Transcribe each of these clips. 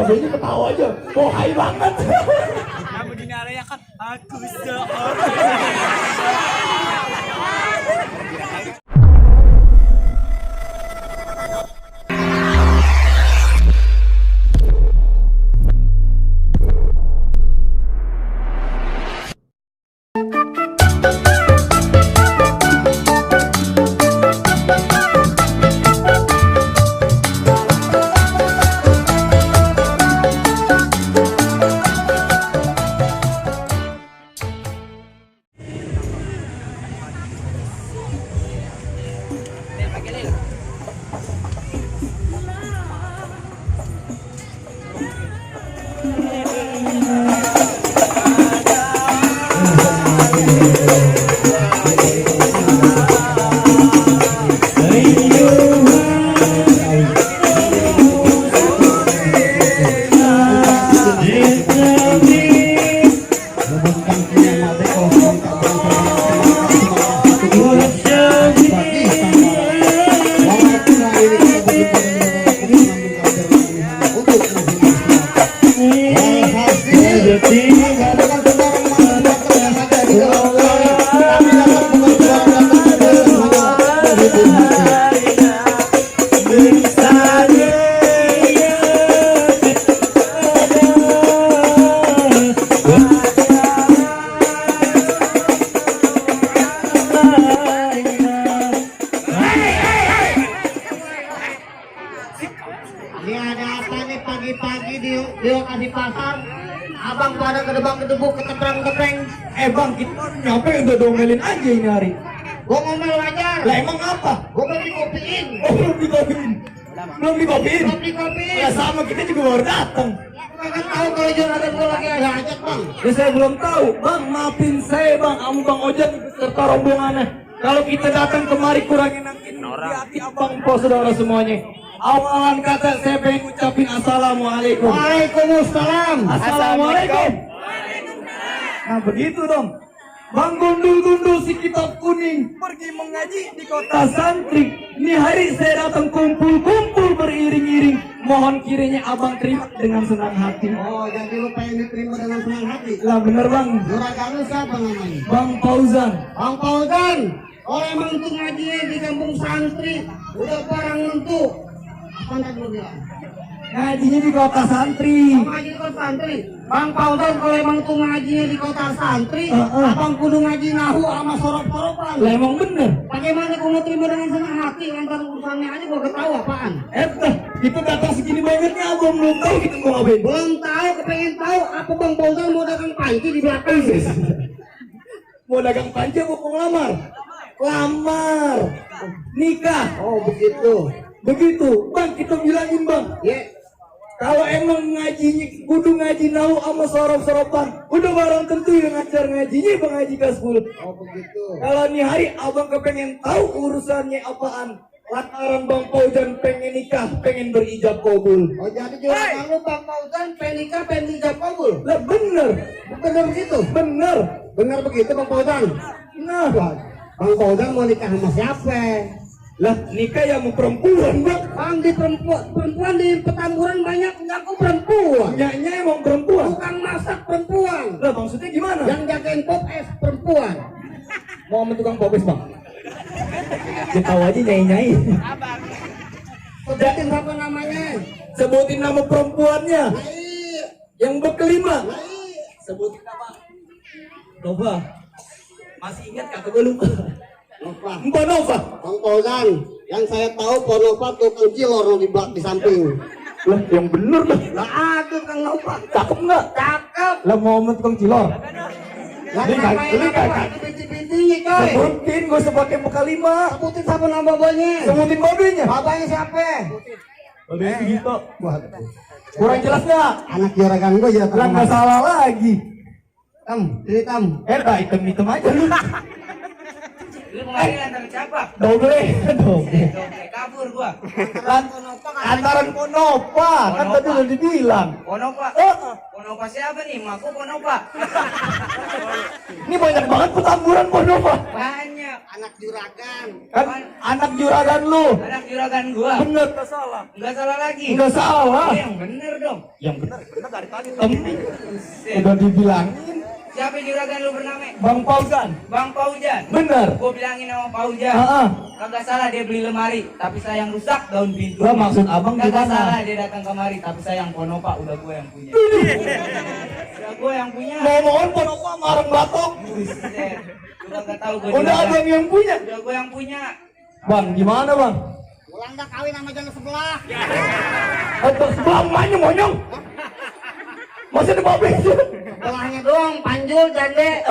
Babenya ketawa aja, bohai banget. Kamu dinarayakan aku seorang. Pagi-pagi di lokasi pasar, abang pada kedebak-kedebuk, keteprang-kepreng. Bang, kita ngapain udah domelin aja ini hari? Gua ngomel wajar. Lah emang apa? Gua belum dikopiin. Oh, belum dikopiin. Belum dikopiin? Belum dikopiin. Ya sama, kita juga baru datang. Kagak tahu kalau Jonathan gua lagi ada hajat, Bang. Ya saya belum tahu. Bang, maafin saya bang, kamu bang Ojek serta rombongannya. Kalau kita datang kemari kurang enakin di hati abang po saudara semuanya. Awalan kata saya pengen ucapin assalamualaikum. Waalaikumsalam. Assalamualaikum. Nah begitu dong. Bang gundul-gundul si kitab kuning pergi mengaji di kota santri. Ini hari saya datang kumpul-kumpul beriring-iring. Mohon kiranya abang terima dengan senang hati. Oh, jadi lu pengen diterima dengan senang hati. Lah bener bang. Juragan lu siapa namanya? Bang Fauzan. Bang Fauzan. Oh emang tuh ngajinya di kampung santri. Udah barang nentu. Apa nggak lu bilang? Ngajinya di kota santri. Ngaji di kota santri. Bang Fauzan kalau emang tuh ngajinya di kota santri, abang kudu ngaji nahu sama sorop-soropan. Lah emang bener. Bagaimana gua mau terima dengan senang hati, lantaran urusannya aja gua ketahu apaan? Kita datang segini banyaknya abang belum tahu kita mau ngapain. Belum tahu, kepengen tahu apa Bang Fauzan mau dagang panci di belakang. Mau dagang panci apa mau ngelamar? Lamar. Nikah. Oh begitu. Begitu. Bang kita bilangin bang. Ya. Kalau emang ngajinya kudu ngaji nahu sama sorop-soropan, udah barang tentu yang ngajar ngajinya bang ngaji ke-10. Oh begitu. Kalau nih hari abang kepengen tahu urusannya apaan, lantaran Bang Fauzan pengen nikah, pengen berijab kabul. Oh jadi juragan lu Bang Fauzan pengen nikah, pengen ijab kabul. Lah bener. Bener begitu? Bener. Bener begitu Bang Fauzan? Nah, Bang Fauzan mau nikah sama siapa? lah nikah yang mau perempuan bang. Bang di perempuan di Petamburan banyak ngaku perempuan. Nyanya emang perempuan. Tukang masak perempuan. Lah maksudnya gimana? Yang jagain pop es perempuan. Mau sama tukang popes bang? Dia tahu aja nyai-nyai. Sebutin apa namanya? Sebutin nama perempuannya. Iya. Yang berkelima. Iya. Sebutin nama. Nova. Masih ingat kata gue lupa. Nova. Mbak Nova. Bang Fauzan, yang saya tahu Pak Nova tukang cilor di samping. Lah yang bener lah. Lah ada Kang Nova. Cakep nggak? Cakep. Lah mau tukang cilor. Lah Ini kagak. binti-bintinya coy. Sebutin gue sebagai muka 5. Sebutin siapa nama babanya? Sebutin babenya. Babanya siapa? Babenya gitu. Kurang jelas nggak? Anak juragan gue ya. Lah nggak salah lagi. Tam, ini tam. Dah hitam-hitam aja lu. Lu pengadilan tapi siapa? Doble. Kabur gua. Antaran Ponopa, kan tadi udah dibilang. Ponopa. Heeh. Ponopa siapa nih? Maku Ponopa. Ini banyak banget petamburan Ponopa. Banyak. Anak juragan. Kan anak juragan lu. Anak juragan gua. Bener, gak salah. Enggak salah lagi. Enggak salah. Yang bener dong. Yang bener dari tadi. Udah dibilangin. Siapa juragan lu bernama? Bang Fauzan. Bang Paujan. Bener. Gua bilangin sama Paujan. Heeh. Kagak salah dia beli lemari, tapi saya yang rusak daun pintu. Lah maksud abang Kagak gimana? salah dia datang kemari, tapi saya yang Ponopa, udah gue yang punya. Udah gue yang punya. Mohon Ponopa marang batok. Buset. Lu kagak tahu gue Udah abang yang punya. Udah gue yang punya. Bang, gimana bang? Pulang dah kawin sama jalan sebelah. Atas sebelah emaknya monyong. Masih ada babes. Sebelahnya doang, Panjul, Jande.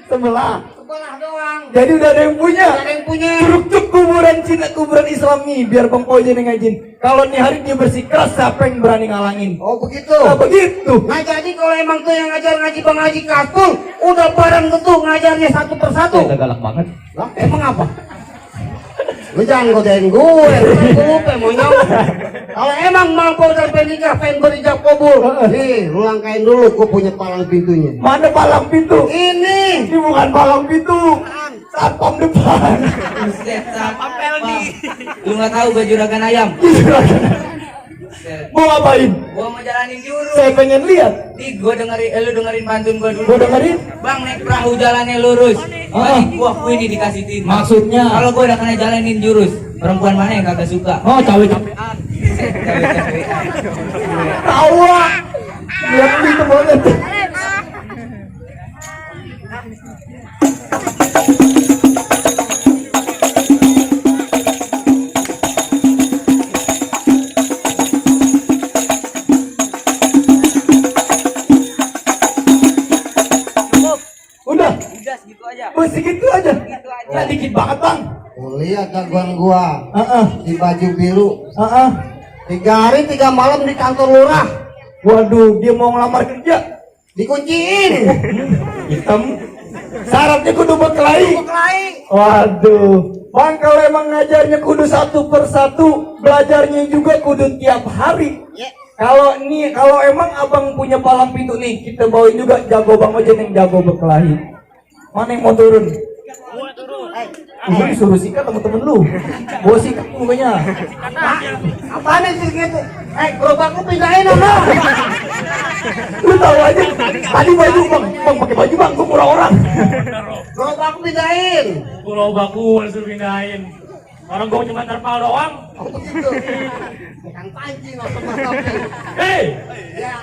Sebelah. Sebelah doang. Jadi udah ada yang punya. Gak ada yang punya. Curug kuburan Cina, kuburan Islam nih, biar Bang Paujan yang ngajin. Kalau nih hari dia bersikeras, siapa yang berani ngalangin? Oh begitu. Nah begitu. Nah jadi kalau emang tuh yang ngajar ngaji Bang Haji Kastul, udah bareng tentu ngajarnya satu persatu. Udah galak banget. Lah, emang apa? Lu jangan godain gue lupa monyong. Kalau emang mau dan penikah, pengen berijab kabul, nih lu langkain dulu, gue punya palang pintunya. Mana palang pintu? Ini Ini bukan palang pintu. Satpam depan. Buset, apel nih. Lu nggak tahu gue juragan ayam. Buset. Mau ngapain? Gua mau jalanin jurus. Saya pengen lihat. Nih gua dengerin, lu dengerin pantun gua dulu. Gua dengerin. Bang naik perahu jalannya lurus. Balik gua ini dikasih tinta. Maksudnya? Kalau gua udah kena jalanin jurus, perempuan mana yang kagak suka? Oh cawe-cawean. Tawa. Lihat itu banget. Udah. Udah segitu aja. Segitu aja. Segitu aja. Ya dikit banget bang. lihat jagoan gua di baju biru. 3 hari 3 malam di kantor lurah. Waduh, dia mau ngelamar kerja. Dikunciin. Hitam. Syaratnya kudu berkelahi. Berkelahi. Waduh, bang kalau emang ngajarnya kudu satu persatu, belajarnya juga kudu tiap hari. Ya. Kalau emang abang punya palang pintu nih, kita bawain juga jago bang Ojen yang jago berkelahi. Mana yang mau turun? Gua turun. Lu disuruh sikat temen-temen lu. Gua sikat mukanya. Apaan sih gitu? Gerobak lu pindahin sama. Lu tahu aja. Tadi baju bang pakai baju bang, gua murah orang. Gerobak lu pindahin. Pulau Baku langsung pindahin. Orang gua cuma terpal doang. Oh begitu. Kang pancing langsung masuk. Hei, Ya.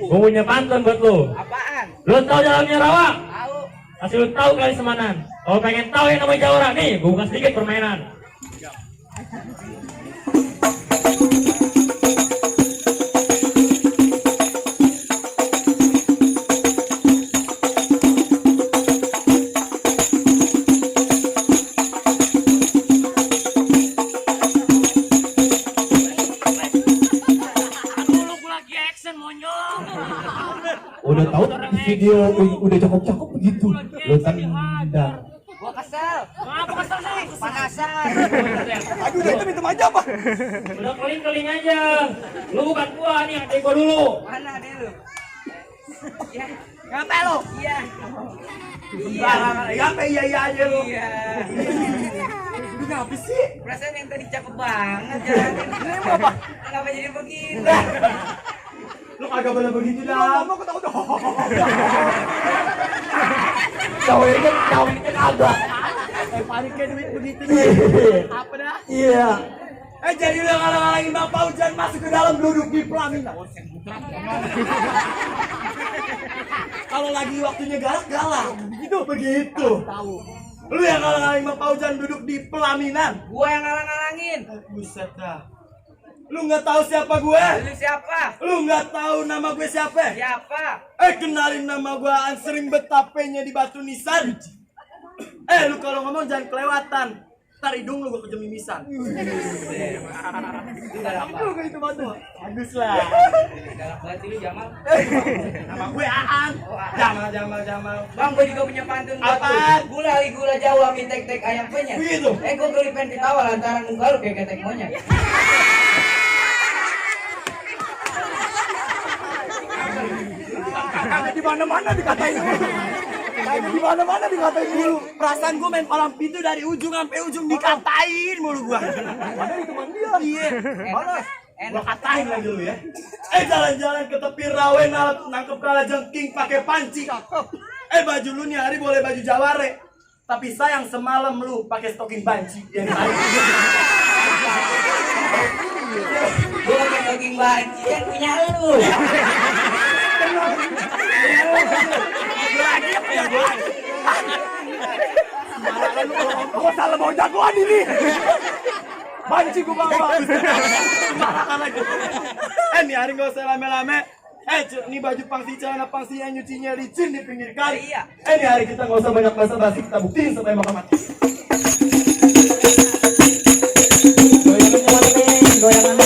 gua punya pantun buat lu. Apaan? Lu tahu jalannya rawa? Tahu. Kasih lu tahu kali semanan. Kalau pengen tahu yang namanya jawara nih, gua buka sedikit permainan. Udah tahu video udah cakep-cakep begitu. Lu tendang. Gua kesel. Ngapa kesel sih? Panasan. Aduh, udah hitam aja pak. Udah keling-keling aja. Lu bukan gua nih, adek gua dulu. Mana dia lu? Ya. Ngapain lu? Iya. Iya. Iya aja lu. Iya. Kenapa sih? Perasaan yang tadi cakep banget jalanin. Apa? Kenapa jadi begini? Lu kagak boleh begitu dah. Mau ketawa dong. Cowoknya kagak. Paniknya duit begitu. Apa dah? Iya. Jadi lu ngalang-ngalangin Bang Paujan masuk ke dalam duduk di pelaminan. Kalau lagi waktunya galak. Begitu. Tahu. Lu yang ngalang-ngalangin Bang Paujan duduk di pelaminan. Gua yang ngalang-ngalangin. Buset dah. Lu nggak tahu siapa gue? Lu siapa? Lu nggak tahu nama gue siapa? Siapa? Kenalin nama gue sering betapenya di Batu Nisan. Lu kalau ngomong jangan kelewatan. Ntar hidung lu gua kejemimisan. Galak banget. Itu batu. Bagus lah. Galak banget sih lu Jamal. Nama gue Aan. Jamal. Bang, gue juga punya pantun buat lu. Apaan? Gula Jawa mie tek ayam penyet. Begitu. Gue kelipen ketawa lantaran muka lu kayak ketek monyet. Kagak di mana-mana dikatain dulu. Kagak di mana-mana dikatain dulu. Perasaan gue main palang pintu dari ujung sampai ujung dikatain mulu gua. Padahal itu teman dia. Iya. Mana? Gua katain lagi lu ya. Jalan-jalan ke tepi rawa nangkep kalajengking pakai panci. Baju lu nih hari boleh baju jaware. Tapi sayang semalam lu pakai stocking banci. Yang tadi. Gue pakai daging banci kan punya lu. Gua salah bawa jagoan ini. Banci gua bawa. Sembarangan lagi. Nih hari gak usah lame-lame. Ini baju pangsi celana pangsi yang nyucinya licin di pinggir kali. Iya. Nih hari kita gak usah banyak basa-basi, kita buktiin sampai bakal mati. Goyangan.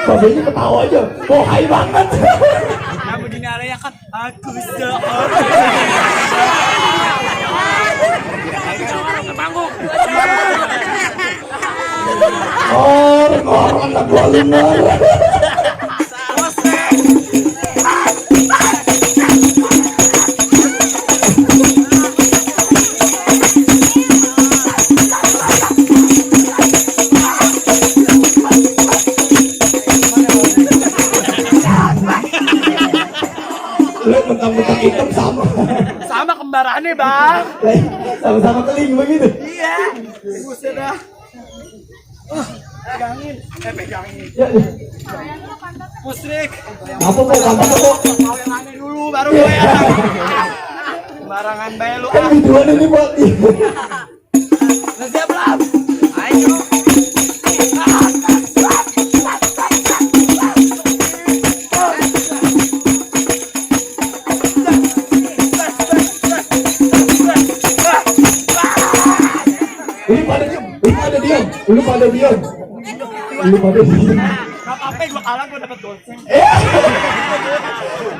Babanya ketawa aja, bohai banget. Kamu di area kan aku seorang. Orang anak gua lunar. Lu mentang-mentang hitam sama kembarannya bang. Sama-sama keling begitu. Iya. Buset dah. Pegangin. Musrik. Apa mau yang aneh dulu baru gue ya. Sembarangan bae lu. Kan videoan ini buat. Udah siap belum? Ayo. Lu pada diam. Gak apa-apa, gua kalah, gua dapet goceng.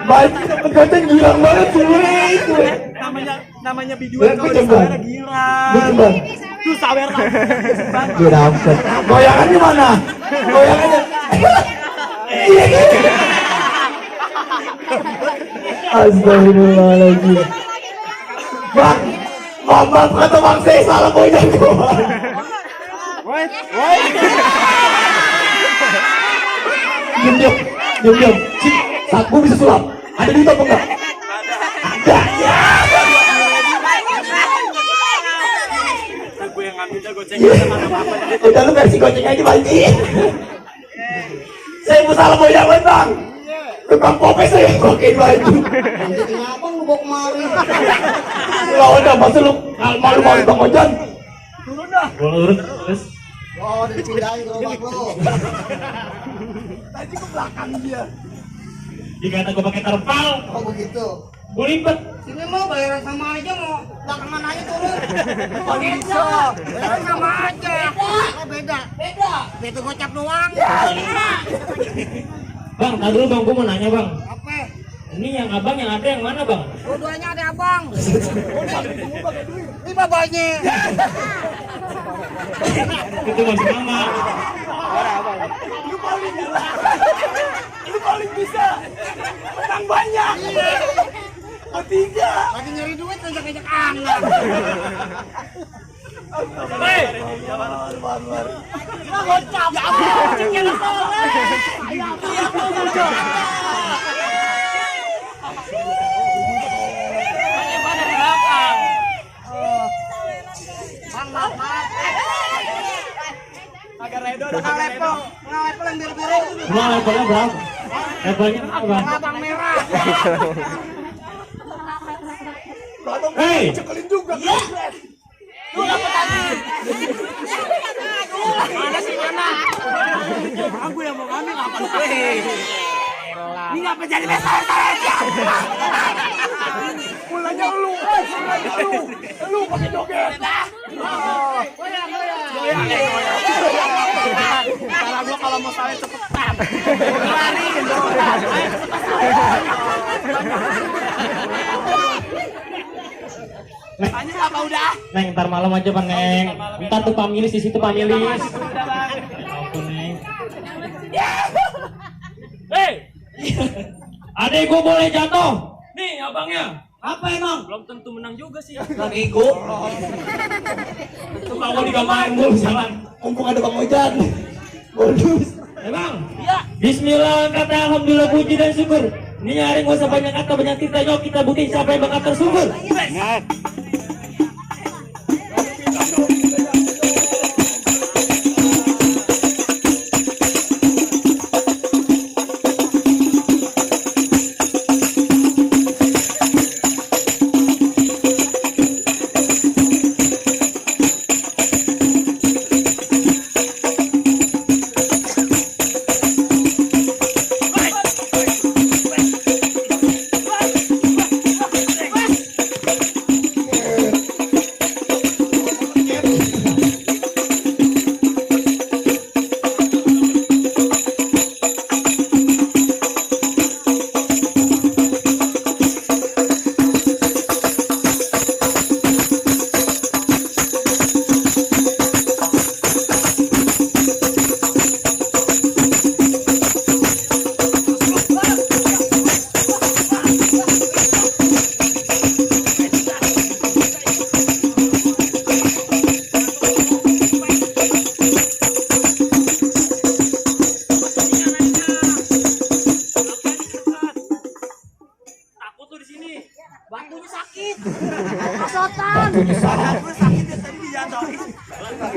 Baik, dapet goceng girang banget itu. Namanya videoan kalau di sawer girang. Tuh sawer lagi. Gue dapet. Goyangan gimana? Goyangannya. Iya gitu. Astagfirullahaladzim. Bang, maaf kata bang saya salah goyang gua. Diam. Saat gua bisa sulap. Ada duit apa enggak? Ada ya. Gue yang ngambil gocengnya apa-apa. Udah lu versi goceng aja Banci. Saya mau salah mau jangan bang. Tukang popes saya pakai baju. Kenapa lu bawa kemari? Lah udah masa lu malu-malu Bang Ojan. Turun dah. Turun terus. Oh, dipindahin gerobak lu. Tadi ke belakang dia. Dikata gue pakai terpal, Oh begitu. gue lipat. Sini mau bayaran sama aja mau belakangan aja turun. Bisa. Bayaran sama aja. Beda. Beda gocap doang. Bang, tadi dulu bang, gue mau nanya bang. Apa? Ini yang abang yang ada yang mana bang? Dua-duanya ada abang. Ini babanya. Itu masih mama. Lu paling bisa. Menang banyak. Ketiga. Lagi nyari duit ngajak-ngajak anak. Hei, Gocap. Gocapnya soleh. Agak redo Level yang biru-biru. Bang, levelnya berapa? Levelnya apa bang? Abang merah. Hei, cekelin juga. Lu dapat lagi. Mana sih mana? Aku yang mau ngambil apa gue? Ini ngapa jadi besar aja? Mulanya lu pakai joget. Cara gua kalau mau salin cepetan. Lari. Tanya apa udah? Neng, ntar malam aja Bang Neng. Ntar tuh pamilis di situ pamilis. Ampun Neng. Hei, adek gua boleh jatuh. Nih abangnya. Apa emang? Belum tentu menang juga sih. Bang Ego. Itu kalau digambarin mulu jangan. Mumpung ada Bang Ojan. Bonus. Emang? Iya. Bismillah, kata alhamdulillah puji dan syukur. Ini nyari gak usah banyak kata, banyak cerita. Yuk kita buktiin siapa yang bakal tersungkur.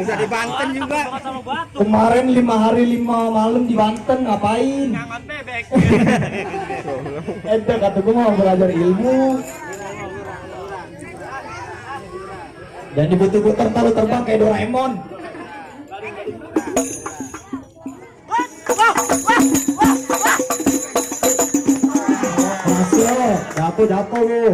Bisa di Banten juga. Kemarin 5 hari 5 malam di Banten ngapain? Ngangat bebek. Eda kata gue mau belajar ilmu. Dan diputer-puter taruh terbang kayak Doraemon. Masih lo, dapo lo.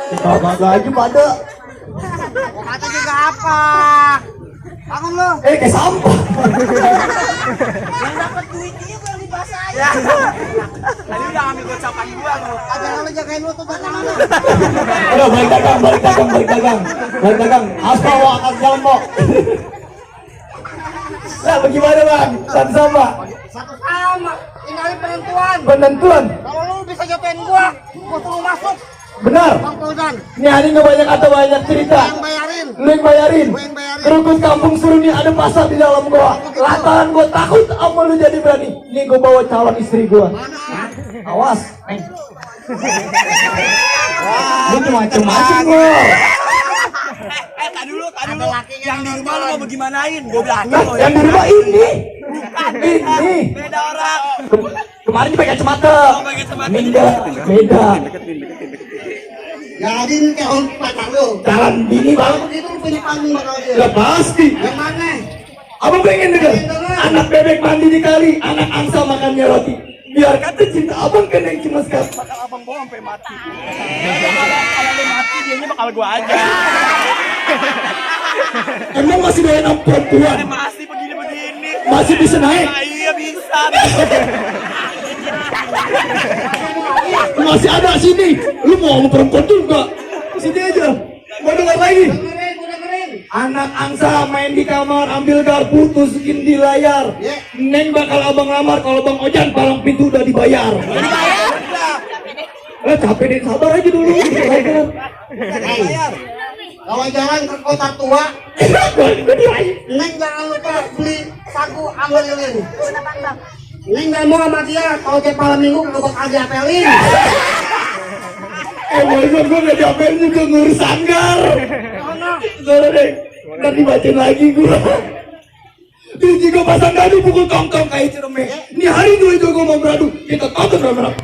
Kita bangga aja pada. Kata juga apa? Bangun lu. Kayak sampah. Yang dapat duitnya gua yang dibasahin. Tadi udah ambil gocapan gua lu. Aja lu jagain lu tuh dagangan lu. Udah balik dagang. Aspal lo akan jambok. Nah, bagaimana bang? Satu sama. Satu sama. Tinggalin penentuan. Penentuan. Kalau lu bisa jatuhin gua suruh masuk. Benar. Bang Poldan. Ini hari nggak banyak atau banyak cerita. Yang bayarin. Lu yang bayarin. Gua yang bayarin. Terus kampung suruh nih ada pasar di dalam gua. Lantaran gua takut sama lu jadi berani. Nih gua bawa calon istri gua. Awas. Lu tuh macem-macem gua. Tadi dulu. Yang di rumah lu mau bagaimanain? Gua bilang. Nah, yang di rumah ini. Ini. Beda orang. Kemarin pakai kacamata. Beda. Jadi ini kayak orang pacar lu. Jalan bini bang. Kalau begitu lu punya panggung bakal dia. Ya pasti. Yang mana? Abang pengen denger. Anak bebek mandi di kali, anak angsa makannya roti. Biar kata cinta abang kena yang cuma sekali. Bakal abang bawa sampai mati. Kalau lu mati dianya bakal gua aja. Emang masih banyak perempuan? Masih begini-begini. Masih bisa naik? Ah, iya bisa. Masih ada sini. Lu mau sama perempuan juga? Sini aja. Mau dengar lagi? Anak angsa main di kamar, ambil garpu, tusukin di layar. Neng bakal abang lamar kalau Bang Ojan palang pintu udah dibayar. Capek deh, sabar aja dulu. Kalau jalan ke kota tua, Neng jangan lupa beli sagu sama lilin. Neng gak mau sama dia, kalau tiap malam minggu lu bakal diapelin. Masa gue gak diapelin juga ngurus sanggar. Salah deh, ntar dibacain lagi gue. Biji gue pasang gaduh pukul tongkong kayak cermek. Ini hari gue juga mau beradu, kita tonton berapa.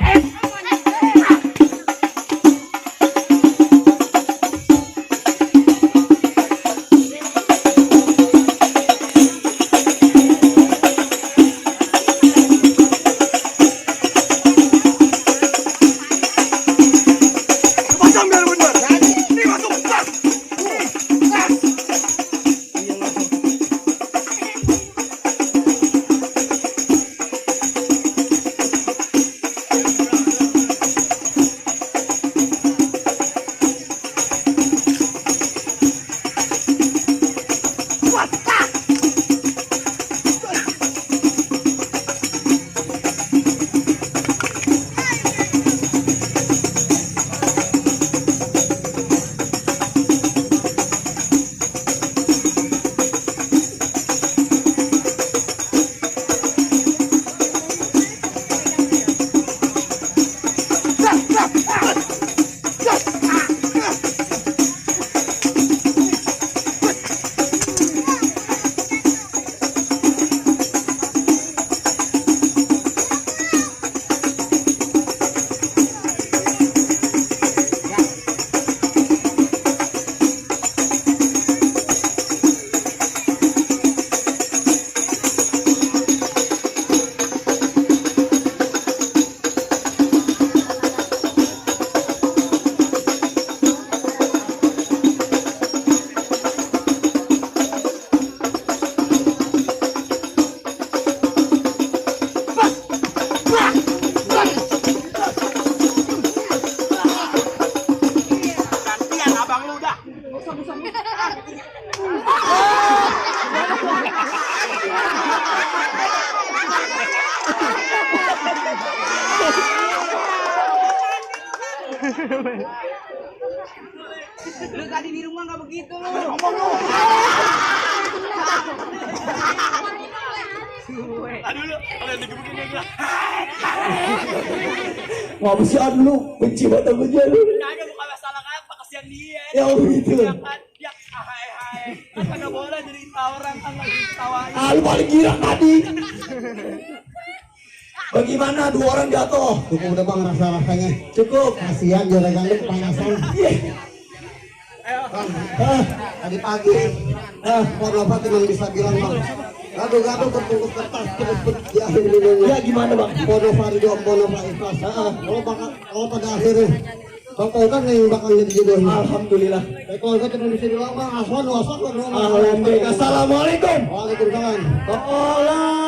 Lu tadi di rumah nggak begitu lu. Aduh lu, kalau digebukin dia gila. Wah, mesti lu benci banget sama dia lu. Kagak bukan masalah apa, kasihan dia. Ya begitu. Dia kan dia hai. Kan kagak boleh jadi orang kan lagi tawain. Ah, lu paling gila tadi. Bagaimana dua orang jatuh? Cukup udah bang rasa-rasanya. Cukup. Kasihan juragan lu kepanasan. Tadi pagi, Pornova cuma bisa bilang bang, gaduh-gaduh tertungkus kertas terus di akhir minumnya. Ya gimana bang? Pornova ridho, Pornova ikhlas. Kalau pada akhirnya, Bang Polkan yang bakal jadi jodohnya. Alhamdulillah. Kalau kita cuma bisa bilang bang, aswan, wasak, Alhamdulillah. Assalamualaikum. Waalaikumsalam. Tolong.